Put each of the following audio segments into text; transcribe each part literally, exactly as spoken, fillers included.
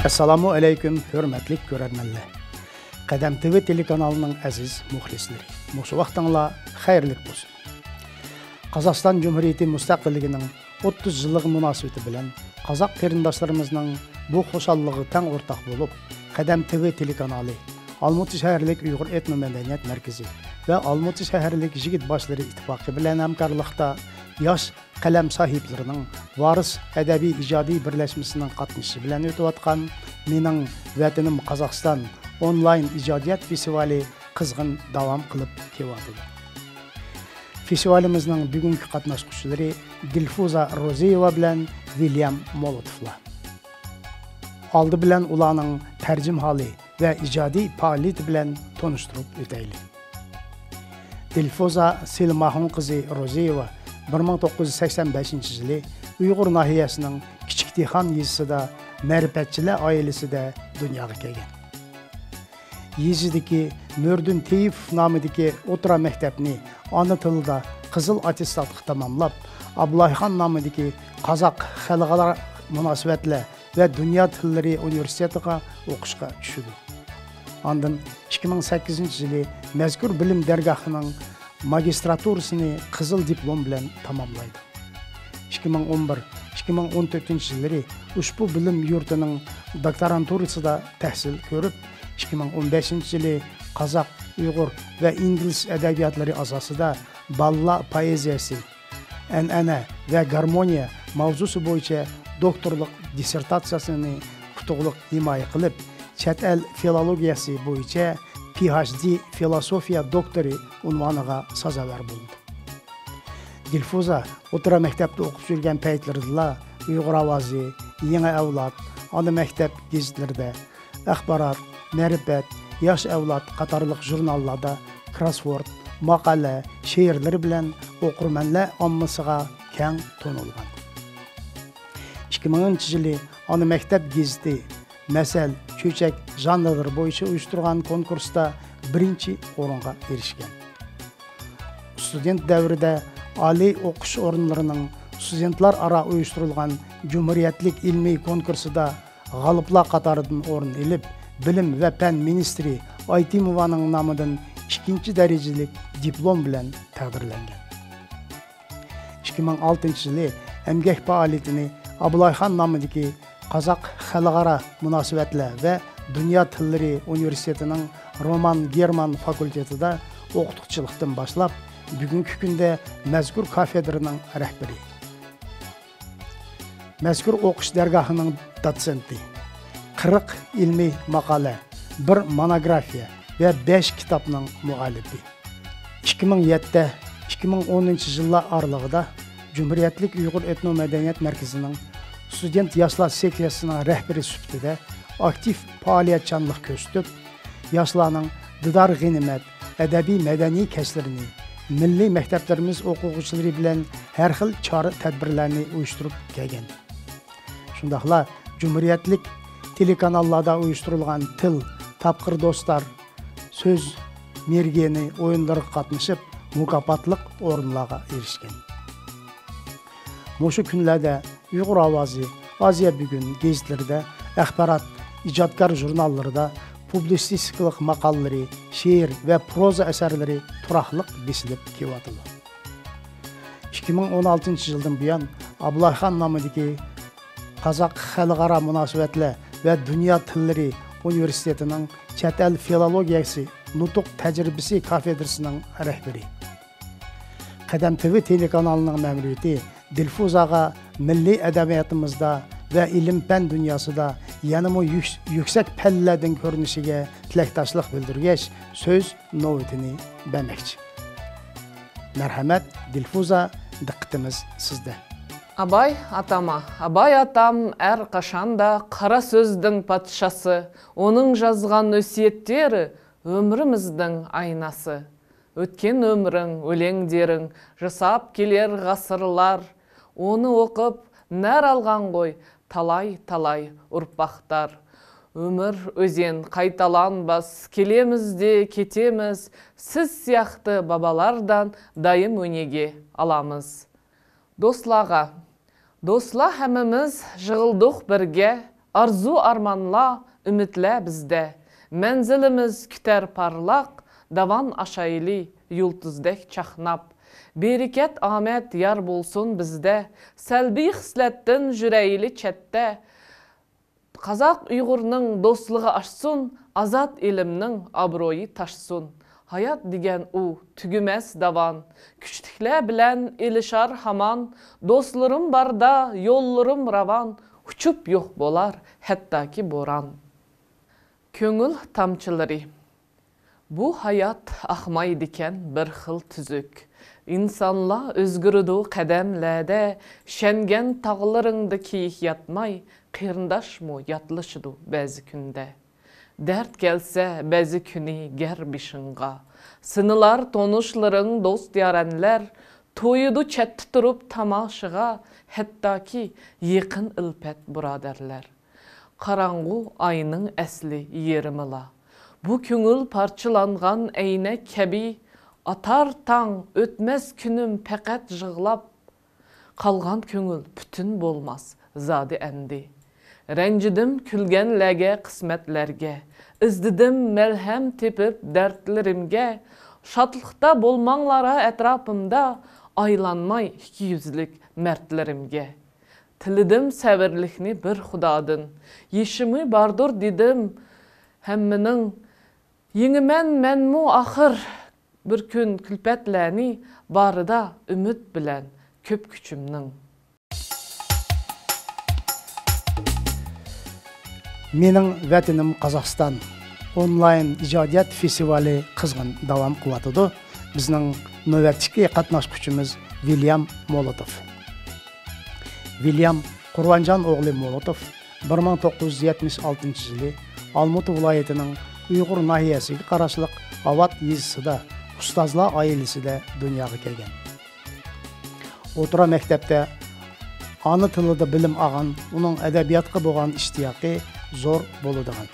ئەسسالامۇ ئەلەيكۇم، ھۆرمەتلىك كۆرەرمەنلەر. قەدەم تىۋى تېلېكانالىنىڭ ئەزىز مۇخلىسلىرى، مۇشۇ ۋاقتىڭلار خەيرلىك بولسۇن. قازاقىستان جۇمھۇرىيىتى مۇستەقىللىكىنىڭ ئوتتۇز يىللىقى مۇناسىۋىتى بىلەن قازاق قېرىنداشلىرىمىزنىڭ بۇ خۇشاللىقىغا تەڭ ئورتاق بولۇپ، قەدەم تىۋى تېلېكانالى، ئالمۇتى شەھەرلىك ئۇيغۇر ئېتنو مەدەنىيەت مەركىزى ۋە ئالمۇتى شەھەرلىك يىگىت باشلىرى ئىتتىپاقى بىلەن ھەمكارلىقتا ياش قەلەم ساھىبلىرىنىڭ ۋارىس ئەدەبىي ئىجادىي بىرلەشمىسىنىڭ قاتنىشىشى بىلەن ئۆتۈۋاتقان مېنىڭ ۋەتىنىم قازاقىستان ئونلاين ئىجادىيەت فېستىۋالى قىزغىن داۋام قىلىپ كېلىۋاتىدۇ. فېستىۋالىمىزنىڭ بۈگۈنكى قاتناشقۇچىلىرى دىلفۇزا روزىيېۋا بىلەن ۋىليام مولوتوفلار. ئالدى بىلەن ئۇلارنىڭ تەرجىمىھالى ۋە ئىجادىي پائالىيىتى بىلەن تونۇشتۇرۇپ ئۆتەيلى. دىلفۇزا سىلماھۇن قىزى روزىيېۋا بىر مىڭ توققۇز يۈز سەكسەن بەشىنچى يىلى ئۇيغۇر ناھىيەسىنىڭ كىچىك دېھقان يېزىسىدا مەرىپەتچىلەر ئائىلىسىدە دۇنياغا كەلگەن. يېزىدىكى نۇردىن تېيىپوف نامىدىكى ئوتتۇرا مەكتەپنى ئانا تىلىدا قىزىل ئاتتېستاتقا تاماملاپ، ئابلايخان نامىدىكى قازاق خەلقئارا مۇناسىۋەتلەر ۋە دۇنيا تىللىرى ئۇنىۋېرسىتېتىغا ئوقۇشقا چۈشىدۇ. ئاندىن ئىككى مىڭ سەككىزىنچى يىلى مەزكۇر بىلىم دەرگاھىنىڭ ماگىستراتۇرىسىنى قىزىل دىپلوم بىلەن تاماملايدۇ. ئىككى مىڭ ئون بىر، ئىككى مىڭ ئون تۆتىنچى يىللىرى ئۇشبۇ بىلىم يۇرتىنىڭ دوكتورانتۇرىسىدا تەھسىل كۆرۈپ، ئىككى مىڭ ئون بەشىنچى يىلى قازاق، ئۇيغۇر ۋە ئىنگلىز ئەدەبىياتلىرى ئاساسىدا بالىلار پوئېزىيەسى، ئەنئەنە ۋە گارمونىيە ماۋزۇسى بويىچە دوكتورلۇق دىسسېرتاتسىيەسىنى ئۇتۇقلۇق ھىمايە قىلىپ، چەت ئەل فىلولوگىيەسى بويىچە پىئېچدى فىلوسوفىيە دوكتورى ئۇنۋانىغا سازاۋەر بولدى. دىلفۇزا ئوتتۇرا مەكتەپتە ئوقۇپ يۈرگەن پەيتلىرىدىلا ئۇيغۇر ئاۋازى، يېڭى ئەۋلاد، ئانا مەكتەپ گېزىتلىرىدە، ئاخبارات، مەرىپەت، ياش ئەۋلاد قاتارلىق ژۇرناللاردا كروسۋورد، ماقالە، شېئىرلىرى بىلەن ئوقۇرمەنلەر ئاممىسىغا كەڭ تونۇلغان. ئىككى مىڭىنچى يىلى ئانا مەكتەپ گېزىتى مەسەل، چۆچەك ژانىرلىرى بويىچە ئۇيۇشتۇرغان كونكۇرستا بىرىنچى ئورۇنغا ئېرىشكەن. ئىستۇدېنت دەۋرىدە ئالىي ئوقۇش ئورۇنلىرىنىڭ ئىستۇدېنتلار ئارا ئۇيۇشتۇرۇلغان جۇمھۇرىيەتلىك ئىلمىي كونكۇرسىدا غالىپلار قاتارىدىن ئورۇن ئېلىپ، بىلىم ۋە پەن مىنىستىرى ئايتىموۋانىڭ نامىدىن ئىككىنچى دەرىجىلىك دىپلوم بىلەن تەقدىرلەنگەن. ئىككى مىڭ ئالتىنچى يىلى ئەمگەك پائالىيىتىنى ئابلايخان نامىدىكى قازاق خەلقئارا مۇناسىۋەتلەر ۋە دۇنيا تىللىرى ئۇنىۋېرسىتېتىنىڭ رومان گېرمان فاكۇلتېتىدا ئوقۇتقۇچىلىقتىن باشلاپ، بۈگۈنكى كۈندە مەزكۇر كافېدرىنىڭ رەھبىرى. مەزكۇر ئوقۇش دەرگاھىنىڭ دوتسېنتى، قىرىق ئىلمىي ماقالە، بىر مونوگرافىيە ۋە بەش كىتابنىڭ مۇئەللىپى. ئىككى مىڭ يەتتە، ئىككى مىڭ ئونىنچى يىللار ئارىلىقىدا جۇمھۇرىيەتلىك ئۇيغۇر ئېتنو مەدەنىيەت مەركىزىنىڭ ئىستۇدېنت ياشلار سېكسىيەسىنىڭ رەھبىرى سۈپىتىدە ئاكتىپ پائالىيەتچانلىق كۆرسىتىپ، ياشلارنىڭ دىدار غېنىيمەت ئەدەبىي مەدەنىي كەچلىرىنى، مىللىي مەكتەپلىرىمىز ئوقۇغۇچىلىرى بىلەن ھەر خىل چارە تەدبىرلەرنى ئۇيۇشتۇرۇپ كەلگەن. شۇنداقلا جۇمھۇرىيەتلىك تېلېكاناللاردا ئۇيۇشتۇرۇلغان تىل، تاپقۇر دوستلار، سۆز مېرىگىنى ئويۇنلىرىغا قاتنىشىپ، مۇكاپاتلىق ئورۇنلارغا ئېرىشكەن. مۇشۇ كۈنلەردە ئۇيغۇر ئاۋازى، ئازىيا بۈگۈن گېزىتلىرىدە، ئاخبارات، ئىجادكار ژۇرناللىرىدا پۇبلىتسىستىكىلىق ماقالىلىرى، شېئىر ۋە پروزا ئەسەرلىرى تۇراقلىق بېسىلىپ كېلىۋاتىدۇ. ئىككى مىڭ ئون ئالتىنچى يىلدىن بۇيان ئابلايخان نامىدىكى قازاق خەلقئارا مۇناسىۋەتلەر ۋە دۇنيا تىللىرى ئۇنىۋېرسىتېتىنىڭ چەت ئەل فىلولوگىيەسى نۇتۇق تەجرىبىسى كافېدرىسىنىڭ رەھبىرى. قەدەم تىۋى تېلېكانالىنىڭ مەمۇرىيىتى دىلفۇزاغا مىللىي ئەدەبىياتىمىزدا ۋە ئىلىم-پەن دۇنياسىدا يەنىمۇ يۈكس-، يۈكسەك پەللىلەردىن كۆرۈنۈشىگە تىلەكداشلىق بىلدۈرگەچ، سۆز نۆۋىتىنى بەرمەكچى. مەرھەمەت، دىلفۇزا، دىققىتىمىز سىزدە. ئاباي ئاتاما، ئاباي ئاتام ھەر قاچاندا قارا سۆزنىڭ پادىشاسى، ئۇنىڭ يازغان ئۆسىيەتلىرى ئۆمرىمىزنىڭ ئايناسى. ئۆتكەن ئۆمرۈڭ، ئۆلەڭلىرىڭ، ياشاپ كېلەر ئەسىرلەر، ئۇنى ئوقۇپ نەر ئالغانغۇ تالاي-تالاي ئۇرپاقلار. ئۆمۈر ئۆزەن قايتالانماس، كېلىمىز-دە كېتىمىز، سىز سىياقلىق بالىلاردىن دائىم ئۈنۈگە ئالىمىز. دوستلارغا. دوستلار، ھەممىمىز يىغىلدۇق بىرگە، ئارزۇ-ئارمانلار، ئۈمىدلەر بىزدە. مەنزىلىمىز كۈتەر پارلاق، داۋان ئاشايلى يۇلتۇزدەك چاقناپ. بېرىكەت، ئامەت يار بولسۇن بىزدە. سەلبىي خىسلەتتىن يۈرەيلى چەتتە. قازاق ئۇيغۇرنىڭ دوستلۇقى ئاشسۇن، ئازاد ئېلىمنىڭ ئابرۇيى تاشسۇن. ھايات دېگەن ئۇ تۈگىمەس داۋان، كۈچلۈكلەر بىلەن ئېلىشار ھامان. دوستلىرىم باردا يوللىرىم راۋان، ئۇچۇپ يوق بولار ھەتتاكى بوران. كۆڭۈل تامچىلىرى. بۇ ھايات ئاقمايدىكەن بىر خىل تۈزۈك. ئىنسانلار ئۆزگىرىدۇ قەدەملەردە، شەنگەن تاغلىرىڭدا كىيىك ياتماي، قېرىنداشمۇ ياتلىشىدۇ بەزى كۈندە. دەرد كەلسە بەزى كۈنى گەر بېشىڭغا، سىنىلار تونۇشلىرىڭ، دوست-يارەنلەر، تويىدۇ چەتتە تۇرۇپ تاماشىغا، ھەتتاكى يېقىن ئىلپەت بۇرادەرلەر. قاراڭغۇ ئاينىڭ ئەسلى يېرىمىلا. بۇ كۆڭۈل پارچىلانغان ئەينەك كەبى، ئاتار تاڭ، ئۆتمەس كۈنۈم پەقەت يىغلاپ. قالغان كۆڭۈل پۈتۈن بولماس زادى ئەمدى. رەنجىدىم كۈلگەنلەرگە، قىسمەتلەرگە، ئىزدىدىم مەلھەم تېپىپ دەردلىرىمگە. شادلىقتا بولماڭلارا ئەتراپىمدا، ئايلانماي ئىككى يۈزلۈك مەردلىرىمگە. تىلىدىم سەۋرلىكنى بىر خۇدادىن، يېشىمى باردۇر دېدىم ھەممىنىڭ. يېڭىمەن مەنمۇ ئاخىر بىر كۈن كۈلپەتلەرنى، بارىدا ئۈمىد بىلەن كۆپ كۈچۈمنىڭ. مېنىڭ ۋەتىنىم قازاقىستان ئونلاين ئىجادىيەت فېستىۋالى قىزغىن داۋام قىلىۋاتىدۇ. بىزنىڭ نۆۋەتتىكى قاتناشقۇچىمىز ۋىليام مولوتوف. ۋىليام قۇرۋانجان ئوغلى مولوتوف بىر مىڭ توققۇز يۈز يەتمىش ئالتىنچى يىلى ئالمۇتا ۋىلايىتىنىڭ ئۇيغۇر ناھىيەسىگە قاراشلىق ئاۋات يېزىسىدا ئۇستازلار ئائىلىسىدە دۇنياغا كەلگەن. ئوتتۇرا مەكتەپتە ئانا تىلىدا بىلىم ئالغان ئۇنىڭ ئەدەبىياتقا بولغان ئىشتىياقى زور بولىدىغان.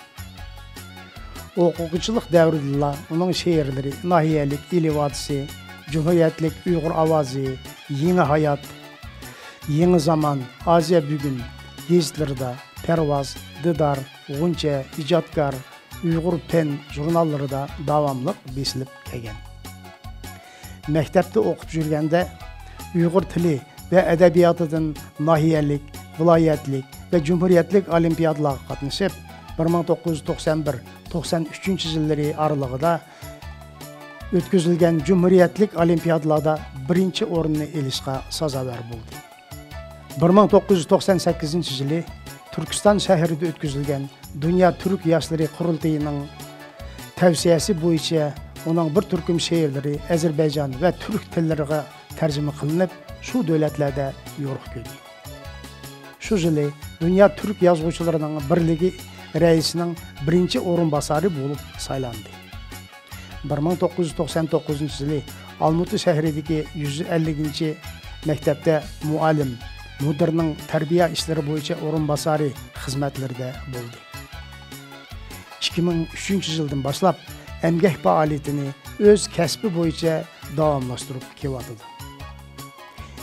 ئوقۇغۇچىلىق دەۋرىدىلا ئۇنىڭ شېئىرلىرى ناھىيەلىك ئېلى ۋادىسى، جۇمھۇرىيەتلىك ئۇيغۇر ئاۋازى، يېڭى ھايات، يېڭى زامان، ئازىيا بۈگۈن گېزىتلىرىدا، پەرۋاز، دىدار، غۇنچە، ئىجادكار، ئۇيغۇر پەن ژۇرناللىرىدا داۋاملىق بېسىلىپ كەلگەن. مەكتەپتە ئوقۇپ يۈرگەندە ئۇيغۇر تىلى ۋە ئەدەبىياتىدىن ناھىيەلىك، ۋىلايەتلىك ۋە جۇمھۇرىيەتلىك ئولىمپىيادىلارغا قاتنىشىپ، بىر مىڭ توققۇز يۈز توقسان بىر، توقسان ئۈچىنچى يىللىرى ئارىلىقىدا ئۆتكۈزۈلگەن جۇمھۇرىيەتلىك ئولىمپىيادىلاردا بىرىنچى ئورۇننى ئېلىشقا سازاۋەر بولدى. بىر مىڭ توققۇز يۈز توقسان سەككىزىنچى يىلى تۈركىستان شەھىرىدە ئۆتكۈزۈلگەن دۇنيا تۈرك ياشلىرى قۇرۇلتىيىنىڭ تەۋسىيەسى بويىچە ئۇنىڭ بىر تۈركۈم شېئىرلىرى ئەزەربەيجان ۋە تۈرك تىللىرىغا تەرجىمە قىلىنىپ، شۇ دۆلەتلەردە يورۇق كۆردى. شۇ يىلى دۇنيا تۈرك يازغۇچىلىرىنىڭ بىرلىكى رەئىسىنىڭ بىرىنچى ئورۇنباسارى بولۇپ سايلاندى. بىر مىڭ توققۇز يۈز توقسان توققۇزىنچى يىلى ئالمۇتا شەھىرىدىكى يۈز ئەللىكىنچى مەكتەپتە مۇئەللىم، مۇدىرنىڭ تەربىيە ئىشلىرى بويىچە ئورۇنباسارى خىزمەتلىرىدە بولدى. ئىككى مىڭ ئۈچىنچى يىلدىن باشلاپ ئەمگەك پائالىيىتىنى ئۆز كەسپى بويىچە داۋاملاشتۇرۇپ كېلىۋاتىدۇ.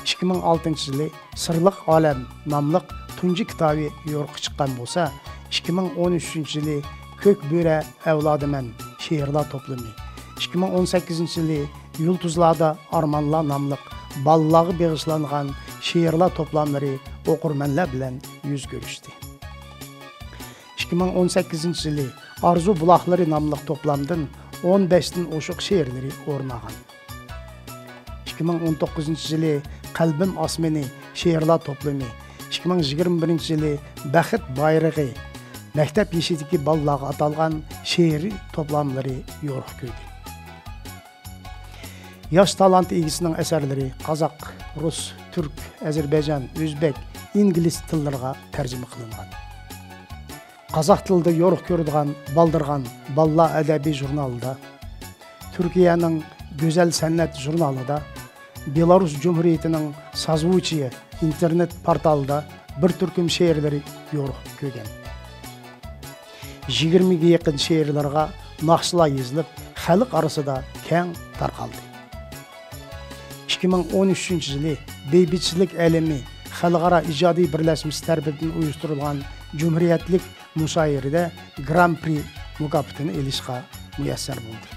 ئىككى مىڭ ئالتىنچى يىلى سىرلىق ئالەم ناملىق تۇنجى كىتابى يورۇققا چىققان بولسا، ئىككى مىڭ ئون ئۈچىنچى يىلى كۆك بۆرە ئەۋلادىمەن شېئىرلار توپلىمى، ئىككى مىڭ ئون سەككىزىنچى يىلى يۇلتۇزلاردا ئارمانلار ناملىق بالىلارغا بېغىشلانغان شېئىرلار توپلاملىرى ئوقۇرمەنلەر بىلەن يۈز كۆرۈشتى. ئىككى مىڭ ئون سەككىزىنچى يىلى ئارزۇ بۇلاقلىرى ناملىق توپلامدىن ئون بەشتىن ئوشۇق شېئىرلىرى ئورۇن ئالغان. ئىككى مىڭ ئون توققۇزىنچى يىلى قەلبىم ئاسمىنى شېئىرلار توپلىمى، ئىككى مىڭ يىگىرمە بىرىنچى يىلى بەخت بايرىقى مەكتەپ يېشىدىكى بالىلارغا ئاتالغان شېئىرىي توپلاملىرى يورۇق كۆردى. ياش تالانت ئىگىسىنىڭ ئەسەرلىرى قازاق، رۇس، تۈرك، ئەزەربەيجان، ئۆزبەك، ئىنگلىز تىللىرىغا تەرجىمە قىلىنغان. قازاق تىلىدا يورۇق كۆرىدىغان بالدۇرغان بالىلار ئەدەبىي ژۇرنالىدا، تۈركىيەنىڭ گۈزەل سەنئەت ژۇرنالىدا، بېلارۇس جۇمھۇرىيىتىنىڭ سازۋۇچىيە ئىنتېرنېت پورتالىدا بىر تۈركۈم شېئىرلىرى يورۇق كۆرگەن. يىگىرمىگە يېقىن شېئىرلىرىغا ناخشىلار يېزىلىپ، خەلق ئارىسىدا كەڭ تارقالدى. ئىككى مىڭ ئون ئۈچىنچى يىلى بىبىچىلىك ئەلىمى خەلقئارا ئىجادىي بىرلەشمىسى تەرىپىدىن ئۇيۇشتۇرۇلغان جۇمھۇرىيەتلىك مۇشائىرىدە گران پرى مۇكاپاتىنى ئېلىشقا مۇيەسسەر بولدى.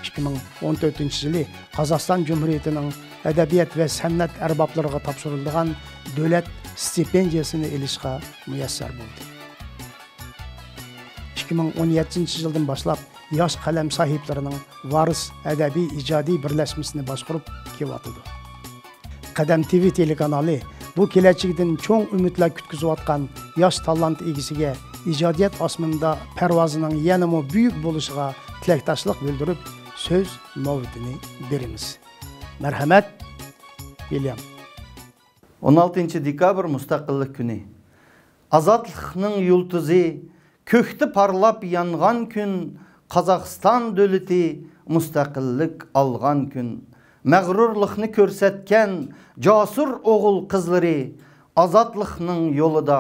ئىككى مىڭ ئون تۆتىنچى يىلى قازاقىستان جۇمھۇرىيىتىنىڭ ئەدەبىيات ۋە سەنئەت ئەربابلىرىغا تاپشۇرۇلىدىغان دۆلەت ستىپېندىيەسىنى ئېلىشقا مۇيەسسەر بولدى. ئىككى مىڭ ئون يەتتىنچى يىلدىن باشلاپ ياش قەلەم ساھىبلىرىنىڭ ۋارىس ئەدەبىي ئىجادىي بىرلەشمىسىنى باشقۇرۇپ كېلىۋاتىدۇ. قەدەم تىۋى تېلېكانالى بۇ كېلەچىكىدىن چوڭ ئۈمىدلەر كۈتكۈزۈۋاتقان ياش تالانت ئىگىسىگە ئىجادىيەت ئاسمىنىدا پەرۋازىنىڭ يەنىمۇ بۈيۈك بولۇشىغا تىلەكداشلىق بىلدۈرۈپ، سۆز نۆۋىتىنى بېرىمىز. مەرھەمەت، ۋىليام. ئون ئالتىنچى دېكابىر مۇستەقىللىق كۈنى. ئازادلىقنىڭ يۇلتۇزى كۆكتە پارلاپ يانغان كۈن، قازاقىستان دۆلىتى مۇستەقىللىك ئالغان كۈن. مەغرۇرلۇقنى كۆرسەتكەن جاسۇر ئوغۇل-قىزلىرى ئازادلىقنىڭ يولىدا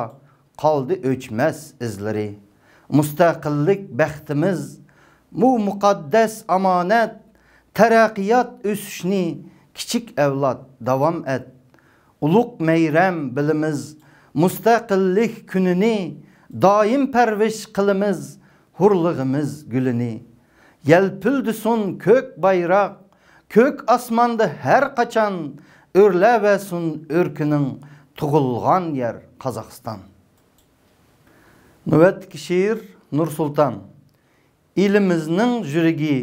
قالدى ئۆچمەس ئىزلىرى. مۇستەقىللىك بەختىمىز، بۇ مۇقەددەس ئامانەت، تەرەققىيات ئۆسۈشنى كىچىك ئەۋلاد داۋام ئەت. ئۇلۇغ مەيرەم بىلىمىز مۇستەقىللىك كۈنىنى، دائىم پەرۋىش قىلىمىز ھۇرلىغىمىز گۈلىنى. يەلپۈلدىسۇن كۆك بايراق، كۆك ئاسماندا ھەر قاچان، ئۆرلەۋەرسۇن ئۆركىنىڭ تۇغۇلغان يەر قازاقىستان. نۆۋەتتىكى شېئىر نۇر سۇلتان. ئېلىمىزنىڭ يۈرىكى،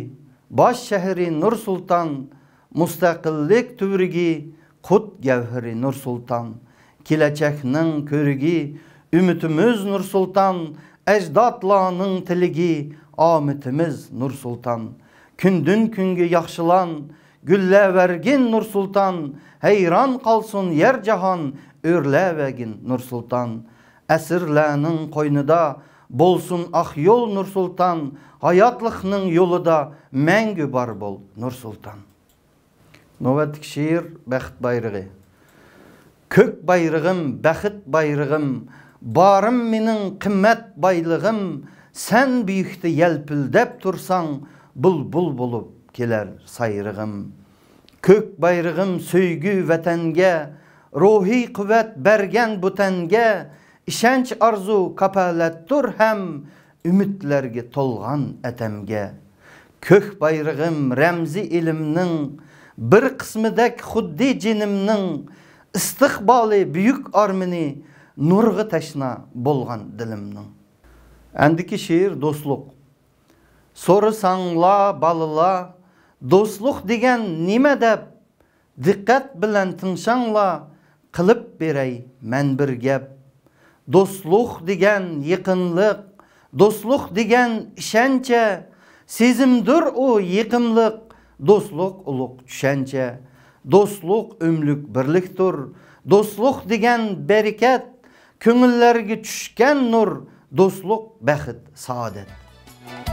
باش شەھىرى نۇر سۇلتان، مۇستەقىللىك تۈۋرۈكى، قۇت گەۋھىرى نۇر سۇلتان. كېلەچەكنىڭ كۆۋرۈكى، ئۈمىدىمىز نۇر سۇلتان، ئەجدادلارنىڭ تىلىكى، ئامىتىمىز نۇر سۇلتان. كۈندىن كۈنگە ياخشىلان، گۈللەۋەرگىن نۇر سۇلتان، ھەيران قالسۇن يەر جاھان، ئۆرلەۋەرگىن نۇر سۇلتان. ئەسىرلەرنىڭ قوينىدا بولسۇن ئاق يول نۇر سۇلتان، ھاياتلىقنىڭ يولىدا مەڭگۈ بار بول نۇر سۇلتان. نۆۋەتتىكى شېئىر بەخت بايرىقى. كۆك بايرىقىم، بەخت بايرىقىم، بارىم مېنىڭ قىممەت بايلىقىم، سەن بۈيۈكتە يەلپۈلدەپ تۇرساڭ، بۇلبۇل بولۇپ كېلەر سايرىغىم. كۆك بايرىقىم سۆيگۈ ۋەتەنگە، روھىي قۇۋۋەت بەرگەن بۇ تەنگە، ئىشەنچ ئارزۇ كاپالەتتۇر ھەم ئۈمىدلەرگە تولغان ئەتەمگە. كۆك بايرىقىم رەمزى ئېلىمنىڭ، بىر قىسمىدەك خۇددى جېنىمنىڭ، ئىستىقبالى بۈيۈك ئارمىنى، نۇرغا تەشنا بولغان دىلىمنىڭ. ئەندىكى شېئىر دوستلۇق. سورىساڭلار بالىلار، دوستلۇق دېگەن نېمە دەپ، دىققەت بىلەن تىڭشاڭلار، قىلىپ بېرەي مەن بىر گەپ. دوستلۇق دېگەن يېقىنلىق، دوستلۇق دېگەن ئىشەنچە، سېزىمدۇر ئۇ يېقىملىق، دوستلۇق ئۇلۇغ چۈشەنچە. دوستلۇق ئۆملۈك بىرلىكتۇر، دوستلۇق دېگەن بەرىكەت، كۆڭۈللەرگە چۈشكەن نۇر، دوستلۇق بەخت سائادەت.